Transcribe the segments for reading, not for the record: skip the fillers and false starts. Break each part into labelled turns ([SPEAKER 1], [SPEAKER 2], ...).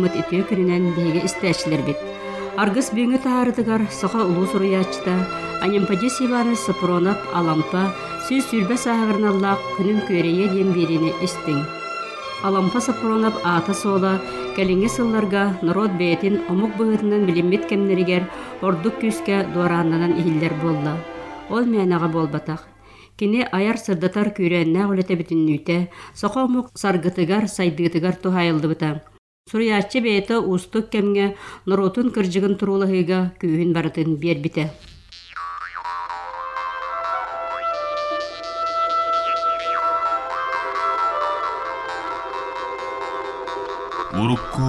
[SPEAKER 1] анаммыт үтүө күнүнэн биһиги истээччилэрбит. Аргыс бүгүҥҥү таһаарытыгар саха улуу суруйааччыта Анемподист Иванович Сопронов Алампа 120 сааһыгар Күнүм күөрэйэ диэн биэриини истиҥ. Алампа Сопронов аата-суола кэлиҥҥи сылларга норуот бэйэтин омук быһыытынан билиммит кэмнэригэр ордук күүскэ дуорааннанан иһиллэр буолла. Ол мээнэҕэ буолбатах. Кини айар-сырдатар күүрээннээх үлэтэ бүтүннүүтэ саха омук саргытыгар, сайдыытыгар туһаайыллыбыта. Суруйааччы бэйэтэ уустук кэмҥэ норуотун кырдьыгын туруулаһыыга күүһүн барытын биэрбитэ.
[SPEAKER 2] Урукку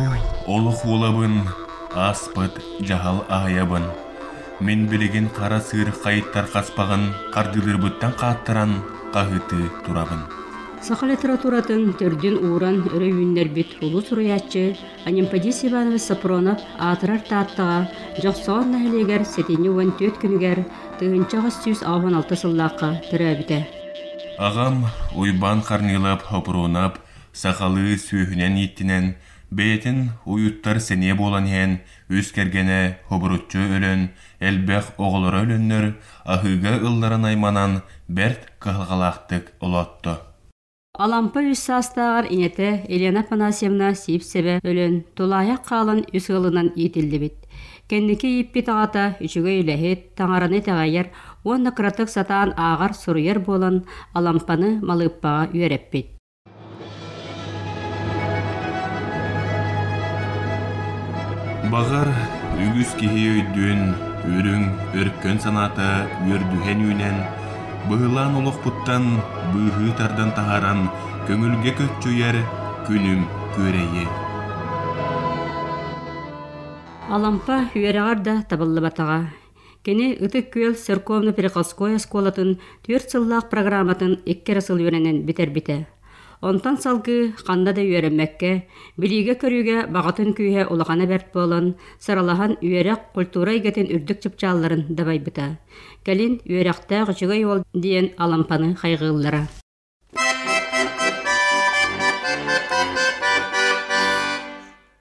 [SPEAKER 2] олох уолабын, ааспыт дьаһал аһайабын. Мин билигин хара сыыр хайыттар хаспаҕын хардыылыырбыттан хааттаран хаһыытыы турабын.
[SPEAKER 1] Саха литературатын төрдүн ууран өрө үүннэрбит улуу суруйааччы Анемподист Иванович Сопронов аатырар Тааттаҕа Дьохсоҕон нэһилиэгэр сэтинньи 14 күнүгэр 1886 сыллаахха төрөөбүтэ.
[SPEAKER 2] Аҕам Уйбаан Харныылап Хопуруонап сахалыы сүөһүнэн ииттинэн, бэйэтин уйуттар сэниэ буолан иһэн Үс кэргэнэ хобуруччу өлөн, элбэх оҕолоро өлөннөр, аһыыга ылларан айманан бэрт кыһалҕалаахтык олоотто.
[SPEAKER 1] Алампа үс саастааҕар ийэтэ Елена Афанасьевна Сивцева өлөн, тулаайах хаалан үс ыалынан иитиллибит. Кэнники ииппит аҕата үчүгэй үлэһит, таҥараны итэҕэйэр уонна кыратык сатаан ааҕар-суруйар буолан Алампаны Малыыппаҕа үөрэппит.
[SPEAKER 2] Баҕар, үгүс киһи өйдүөн, үрүҥ, өркөн санаата үөрдүһэн үүнэн, быһылаан олохпуттан быыһыы тардан таһааран көҥүлгэ көччүйэр күнүм күөрэйиэ.
[SPEAKER 1] Алампа үөрэҕэр да табыллыбатаҕа. Кини Ытык Күөл церковно-приходской оскуолатын түөрт сыллаах программатын икки эрэ сыл үөрэнэн бүтэрбитэ. Онтон салгыы ханна да үөрэммэккэ, билиигэ-көрүүгэ баҕатын күүһэ улахана бэрт буолан, сыралаһан үөрэх, культура эйгэтин үрдүк чыпчаалларын дабайбыта. Кэлин үөрэхтээх үчүгэй уол диэн Алампаны хайҕыыллара.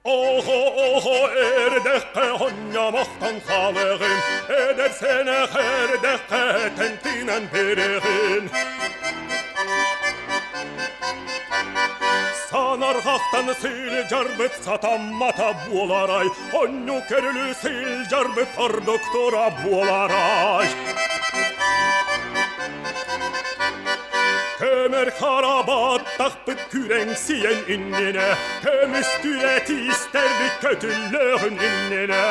[SPEAKER 3] Oho, oho, эрдэххэ онньомохтон хаалыаҕын, эдэр сэнэх эрдэххэ тэнтинэн биэриэҕин. Санарҕахтан сылдьарбыт сатаммата буоларай, онньу көрүлү сылдьарбыт ордук тура буоларай. Көмөр хара баттахпыт күрэҥсийэн иннинэ, көмүс түрэ тиистэрбит көтүллүөҕүн иннинэ.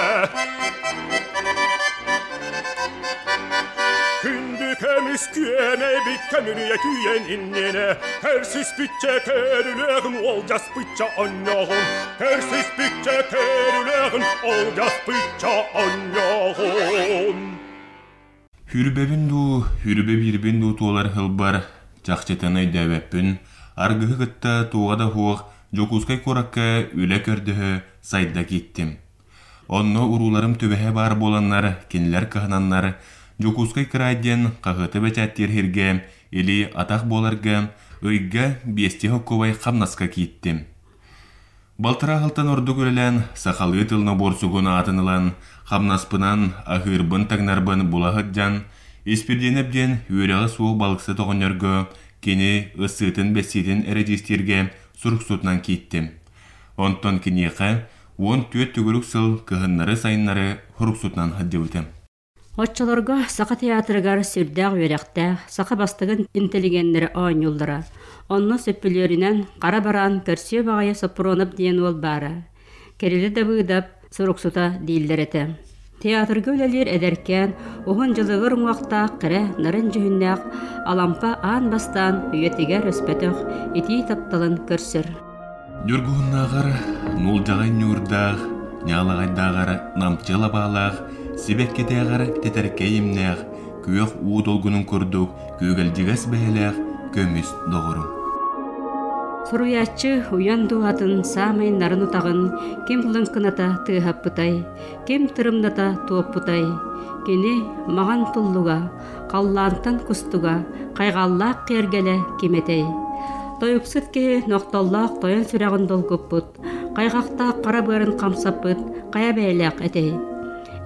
[SPEAKER 3] Күндү көмүс күөмэйбит көмүрүйэ күйэн иннинэ, көрсүспүччэ көрүлүөҕүн уолдьаспычча онньоҕун, көрсүспүччэ көрүлүөҕүн олдьаспычча онньоҕун.
[SPEAKER 2] Хүрбэбин дуу, хүрбэ биирбин дуу туолар сылбар, чахчытын өйдөөбөппүн, аргыһы кытта туоҕа да суох Дьокуускай куоракка үлэ көрдөһө сайда кииттим. Онно урууларым түбэһэ баар буоланнар, кинилэр кыһананнар, Дьокуускай кыраай диэн хаһыаты бэчээттиир сиргэ илии-атах буоларга ыйга биэстии холкуобай хамнаска кииттим. Балтараа сылтан ордук үлэлээн, сахалыы тыл нобуорсугун аатын ылан, хамнаспынан, аһыырбын-таҥнарбын була сылдьан, Испирдиэнэп диэн үөрэҕэ суох балыксыт оҕонньорго кини ыссыытын-бэссиитин эрэдьиистииргэ суруксутунан кииттим. Онтон киниэхэ 14 төгүрүк сыл кыһыннары-сайыннары суруксутунан сылдьыбытым.
[SPEAKER 1] Оччолорго Саха театрыгар сүрдээх үөрэхтээх, саха бастыҥын интеллигеннэрэ оонньууллара. Онно сөппүлүөрүнэн хара бараан көрсүө баҕайы Соппуруонап диэн уол баара. Кирилли Дабыыдап суруксута дииллэр этэ. Театрга үлэлиир эдэркээн, уһун дьылыгыр уҥуохтаах кэрэ, нарын дьүһүннээх Алампа аан бастаан үйэтигэр өспөтөх итии тапталын көрсөр.
[SPEAKER 2] Ньургуһуннааҕар нулдьаҕай ньуурдаах, ньаалаҕайдааҕар намчы лабаалаах, сибэккитээҕэр тэтэркэй имнээх, күөх уу долгунун курдук күөгэлдьигэс бэйэлээх көмүс доҕорум.
[SPEAKER 1] Суруйааччы уйан дууһатын саамай нарын утаҕын ким лыҥкыната тыаһаппытай, ким тырымната туоппутай? Кини маҕан туллуга, халлаантан кустуга, хайҕаллаах киэргэлэ ким этэй? Тойуксут киһи нохтоллоох тойон сүрэҕин долгуппут, хайҕахтаах хара быарын хамсаппыт хайа бэйэлээх этэй?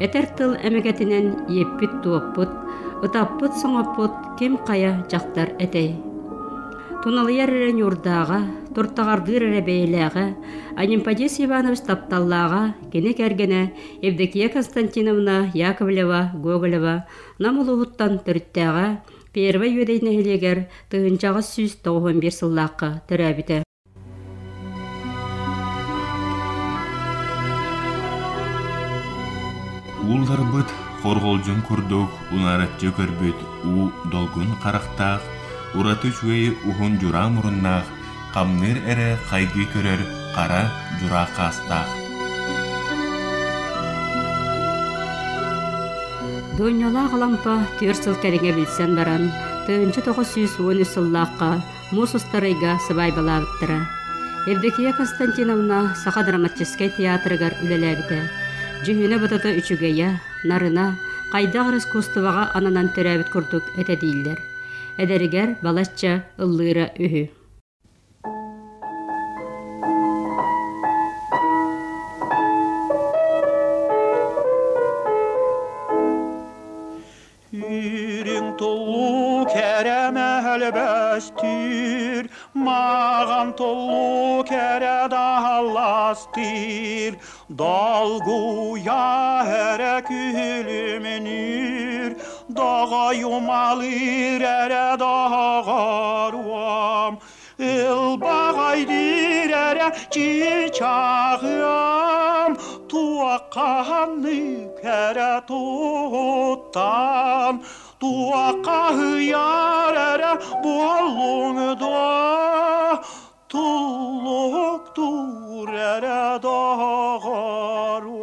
[SPEAKER 1] Этэр тыл эмэгэтинэн иэппит-туоппут, ытаппыт-соҥоппут ким хайа дьахтар этэй? Туналыйар эрэ ньуурдааҕа, туртаҕардыыр эрэ бэйэлээҕэ, Анемподист Иванович тапталлааҕа, кини кэргэнэ Евдокия Константиновна Яковлева Гоголева Нам улууһуттан төрүттээҕэ, Первай Үөдэй нэһилиэгэр 1891 сыллаахха төрөөбүтэ.
[SPEAKER 2] Уулларбыт хорҕолдьун курдук унаараччы көрбүт уу долгун харахтаах, ураты үчүгэй уһун дьураа муруннаах, хамныыр эрэ хайгыы көрөр хара дьураа хаастаах.
[SPEAKER 1] Дуонньалаах Алампа түөрт сыл кэриҥэ билсэн баран, 1913 сыллаахха муус устар ыйга сыбаайбалаабыттара. Евдокия Константиновна Саха драматическай театрыгар үлэлээбитэ. Дьүһүнэ-бодото үчүгэйэ, нарына, хайдах эрэ искусствоҕа ананан төрөөбүт курдук этэ дииллэр. Эдэригэр балачча ыллыыра үһү.
[SPEAKER 3] Үрүҥ туллук эрэ мөһөлбөстүүр, маҕан туллук эрэ даһалластыыр, долгуйа эрэ күлүмнүүр, доҕойумалыыр эрэ доҕоруом, ылбаҕай диир эрэ чыычааҕыам, туоххаһаннык эрэ туттан, туоххаһыйар эрэ буоллуҥ дуо, туллуктуур эрэ доҕоруом.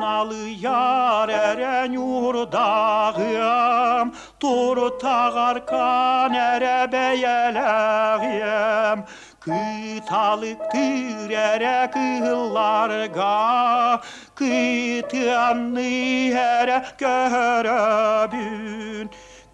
[SPEAKER 3] Туналыйар эрэ ньуурдааҕыам, туртаҕаркаан эрэ бэйэлээҕиэм, кыталыктыыр эрэ кыылларга, кытыанныы эрэ көрөбүн.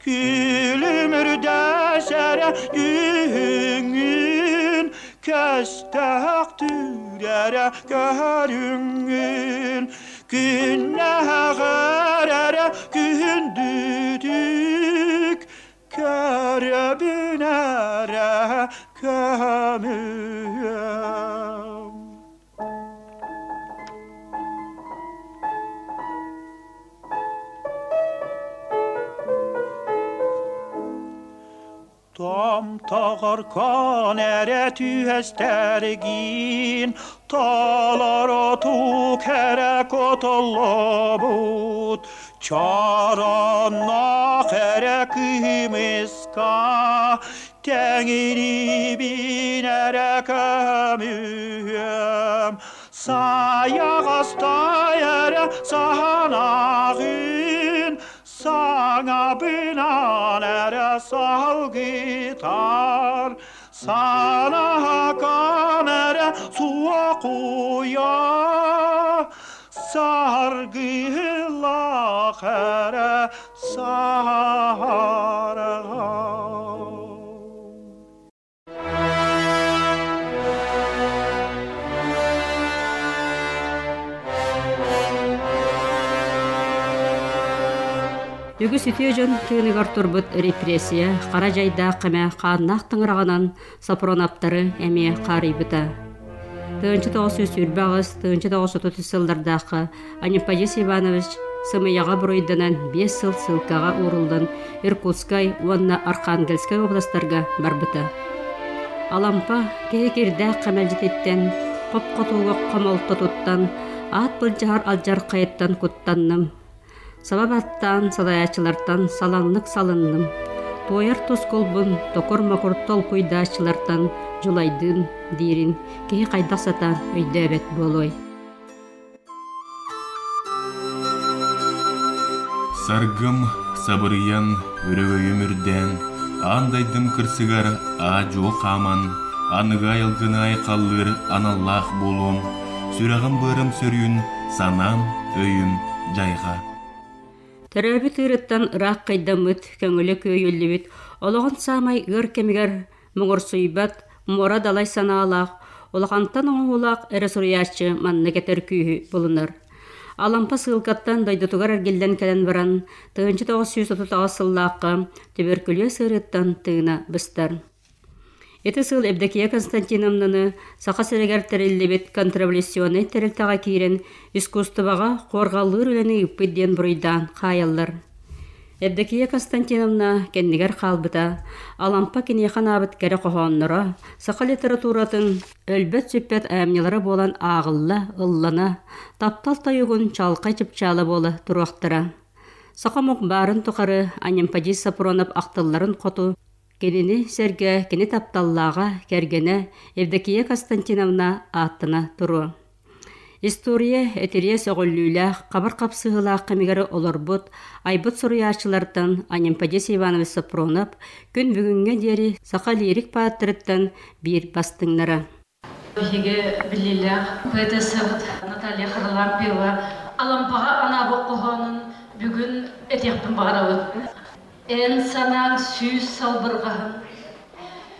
[SPEAKER 3] Күлүмүрдэс эрэ дьүһүҥҥүн, көстөөхтүүр эрэ көрүҥҥүн, күннээҕэр эрэ күндүтүк, көрөбүн эрэ көмүөм. Томтоҕоркоон эрэ түһэстэргин, толорутук эрэ кутуллубут, чоронноох эрэ кыымыска, тэҥириибин эрэ көмүөм. Сайаҕастай эрэ саһанаҕын, Саҥабынан эрэ салгытар, санаакан эрэ суокуйа, саргылах эрэ саһарҕа.
[SPEAKER 1] Үгүс үтүө дьон тыыныгар турбут репрессия хара дьайдаах кэмэ хааннаах таҥараҕынан Сапронаптары эмиэ хаарыйбыта. 1928 1930 сыллардаахха Анемподист Иванович сымыйаҕа буруйданан 5 сыл ссылкаҕа ууруллан Иркутскай уонна Архангельскай областарга барбыта. Алампа киһи кирдээх хэмэлдьититтэн, хоп-хотууга хомолтотуттан, аат былдьаһар алдьархайыттан куттанным. Саба баттаан салайааччылартан салаҥнык салынным. Туойар тускулбун токур-мокур толкуйдааччылартан дьулайдыын диирин киһи хайдах сатаан өйдөөбөт буолуой.
[SPEAKER 2] Саргым сабырыйан, өрөгөйүм үрдээн, аан дайдым кырсыгар аа-дьуо хааман, аныгы айылгыны айхаллыыр аналлаах буолуом, сүрэҕим-быарым сөрүүн, санаам, өйүм дьайҕа.
[SPEAKER 1] Төрөөбүт ыырыттан ыраах кыйдаммыт, көҥүлэ күөйүллүбүт, олоҕун саамай ыар кэмигэр муҥурсуйбат, муора далай санаалаах, улахантан оҥоһуулаах эрэ суруйааччы маннык этэр күүһү булунар. Алампа сыылкаттан дойдутугар эргиллэн кэлэн баран, 1938 сыллаахха түбүркүлүөс ыарыыттан тыына быстар. Ити сыл Евдокия Константиновнаны Саха сиригэр тэриллибит контрреволюционнай тэрилтэҕэ киирэн искусствоҕа хуорҕаллыыр үлэни ыыппыт диэн буруйдаан хаайаллар. Евдокия Константиновна кэннигэр хаалбыта, Алампа киниэхэ анаабыт кэрэ хоһоонноро саха литературатын өлбөт-сүппэт айымньылара буолан ааҕылла, ыллана, таптал тойугун чаҕылхай чыпчаала буола туруохтара. Саха омук баарын тухары Анемподист Сапронов ахтылларын хоту Кинини сэргэ кини тапталлааҕа, кэргэнэ Евдокия Константиновна ааттана туруо. История этириэс өҕүллүүлээх, хабыр хапсыһыылаах кэмигэр олорбут, айбыт суруйааччылартан Анемподист Иванович Сопронов күн бүгүҥҥэ диэри саха лирик пааттарыттан биир бастыҥнара.
[SPEAKER 4] Биһиги биллиилээх поэтессабыт Наталья Харлампьева Алампаҕа анаабыт хоһоонун бүгүн этиэхпин баҕарабын. Эн санааҥ сүүс салбырҕаһын,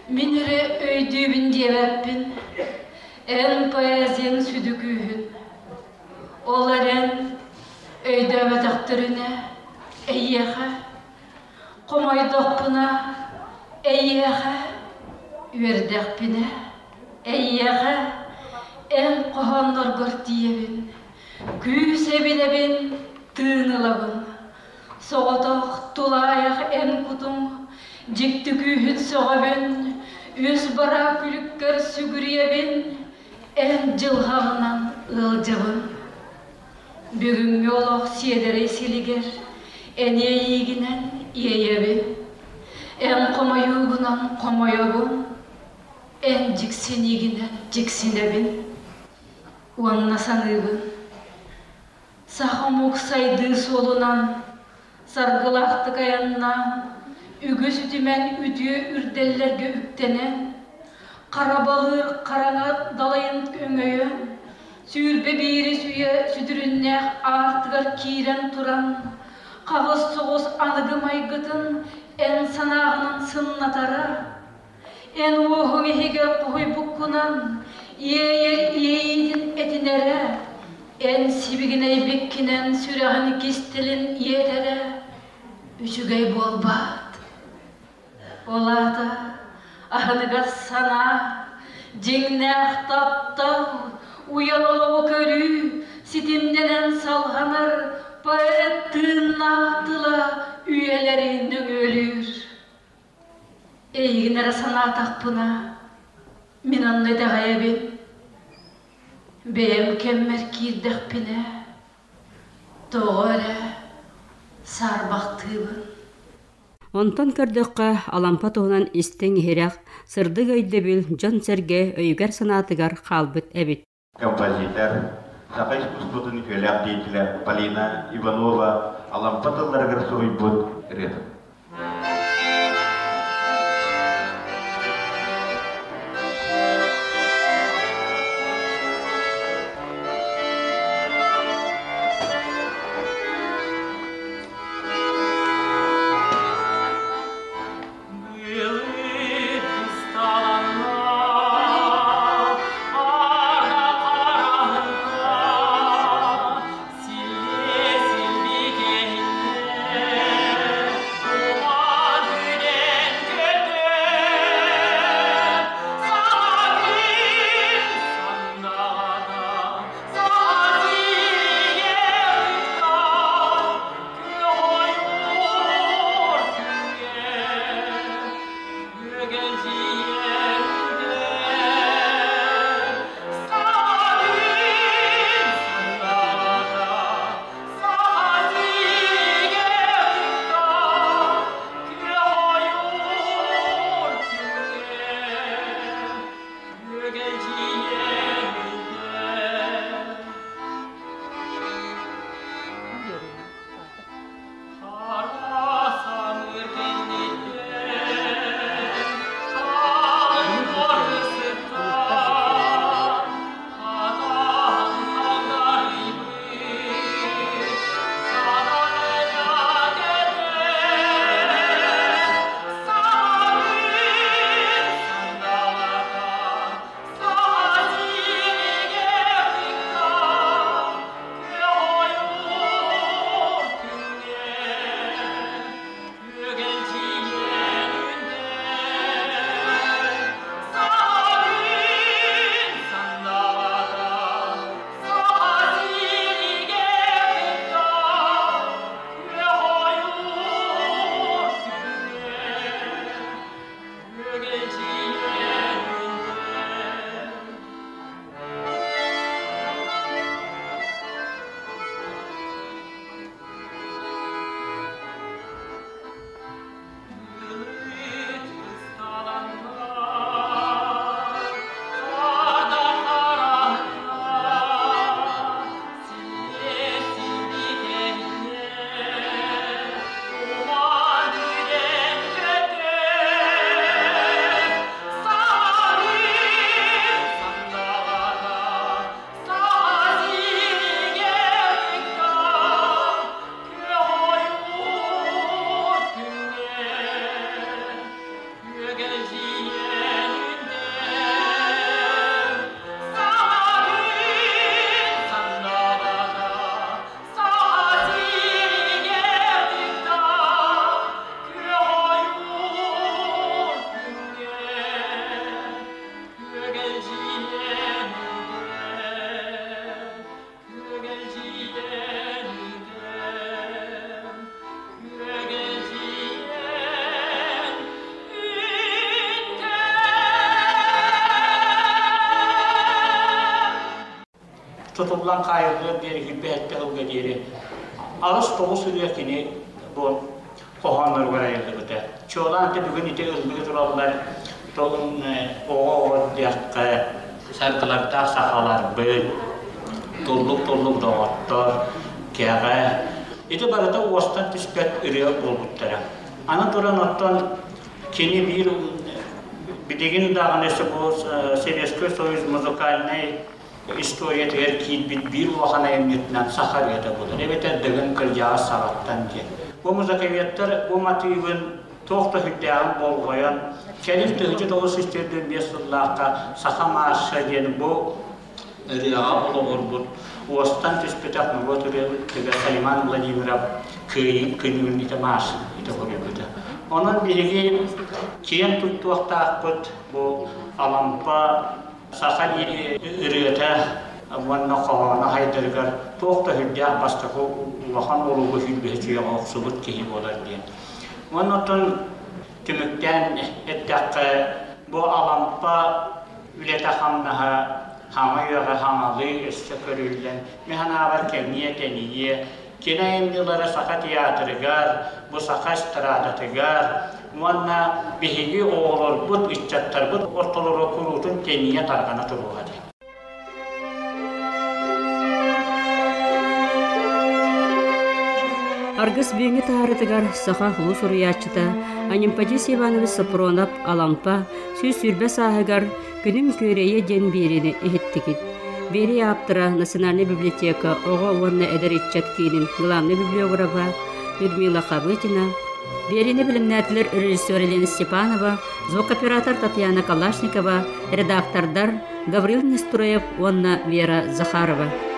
[SPEAKER 4] мин эрэ өйдүүбүн диэбэппин, эн поэзияҥ сүдү күүһүн. Ол эрэн өйдөөбөтөхтөрүнэ эйиэхэ Хомойдохпуна эйиэхэ, үөрдэхпинэ эйиэхэ, эн хоһоонноргор тиийэбин, күүс эбинэбин, тыын ылабын. Соҕотох тулаайах эн кутуҥ, дьикти күүһүн сөҕөбүн, үс бараа күлүккэр сүгүрүйэбин, эн дьылҕаҕынан ыалдьабын. Бүгүҥҥү олох сиэдэрэй силигэр эн иэйиигинэн иэйэбин, эн хомойуугунан хомойобун, эн дьиксиниигинэн дьиксинэбин уонна саныыбын. Саха омук сайдыы суолунан саргылаахтык айаннаан, үгүс үтүмэн үтүө үрдэллэргэ үктэнэн, хара балыыр хараҥа далайын өҥөйөн, 21-ис үйэ сүдүрүннээх аартыгар киирэн туран, хаҕыс соҕус аныгы майгытын эн санааҕынан сымнатара, эн уоһуҥ иһигэр хоһуйбуккунан иэйэр иэйиитин этинэрэ, эн сибигинэйбиккинэн сүрэҕин кистэлин иэтэрэ үчүгэй буолбаат. Ол аата аһыныгас санаа, дьиҥнээх таптал, уйан олоҕу көрүү ситимнэнэн салҕанар поэт тыыннаах тыла үйэлэри нөҥүөлүүр. Эйигин эрэ санаатахпына, мин онно итэҕэйэбин. Бэйэм кэммэр киирдэхпинэ, тоҕо эрэ саарбахтыыбын.
[SPEAKER 1] Онтон көрдөххө, Алампа туһунан истиҥ-иһирэх, сырдык өйдөбүл дьон-сэргэ өйүгэр-санаатыгар хаалбыт эбит.
[SPEAKER 5] Композитор, саха искусствотын үтүөлээх деятелэ Полина Иванова Алампа тылларыгар суруйбут ырыатын.
[SPEAKER 6] тутуллан хаайыллыар диэри 27 сылга диэри 89 ырыа кини бу хоһоонноругар айыллыбыта. Чуолаан бүгүн ити ыллыы тураллар толун оҕо-оҕо диэххэ саргылардаах сахаларбыт, туллук-туллук доҕоттор, кэҕэ. Ити барыта уостан түспэт ырыа буолбуттара. Аны туран оттон кини биир билигин даҕаны бу Советский Союз музыкальнай историятыгар киирбит биир улахан айымньытынан саха ырыата буолар эбэтэр Дыгын кырдьаҕас саҕаттан диэн. Бу музыковедтар бу матыыбын туох да сүрдээҕин болҕойон, кэлин 1945 сыллаахха Саха марша диэн бу ырыаҕа олоҕурбут уостан түспэтэх норуот ырыаһыта Сайман Владимиров Кыайыы күнүн ити марш ити хоруйбута. Онон биһиги киэн туттуохтаахпыт бу Алампа саха ырыата уонна хоһооно хайдарыгар туох да сүрдээх бастакы улахан олугу сүүрбэһэ охсубут киһи буолар диэн. Уонна оттон түмүктээн эттэххэ, бу Алампа үлэтэ-хамнаһа хаҥа үөҕэ хаҥалыы өссө көрүллэн, мин санаабар кэҥиэ тэнийиэ, кини айымньылара Саха театрыгар, бу саха эстрадатыгар уонна биһиги оҕолорбут, ыччаттарбыт ортолоро куруутун тэнийэ тарҕана туруоҕа диэн.
[SPEAKER 1] Аргыс бүгүҥҥү таһаарытыгар саха улуу суруйааччыта Анемподист Иванович Сопронов Алампа 120 сааһыгар Күнүм күөрэйэ диэн биэриини иһиттигит. Биэрии ааптара Национальнай библиотека оҕо уонна эдэр ыччат киинин главнай библиографа Людмила Хабытина, биэриини бэлэмнээтилэр режиссер Елена Степанова, звукоператор Татьяна Калашникова, редактордар Гаврил Нестроев уонна Вера Захарова.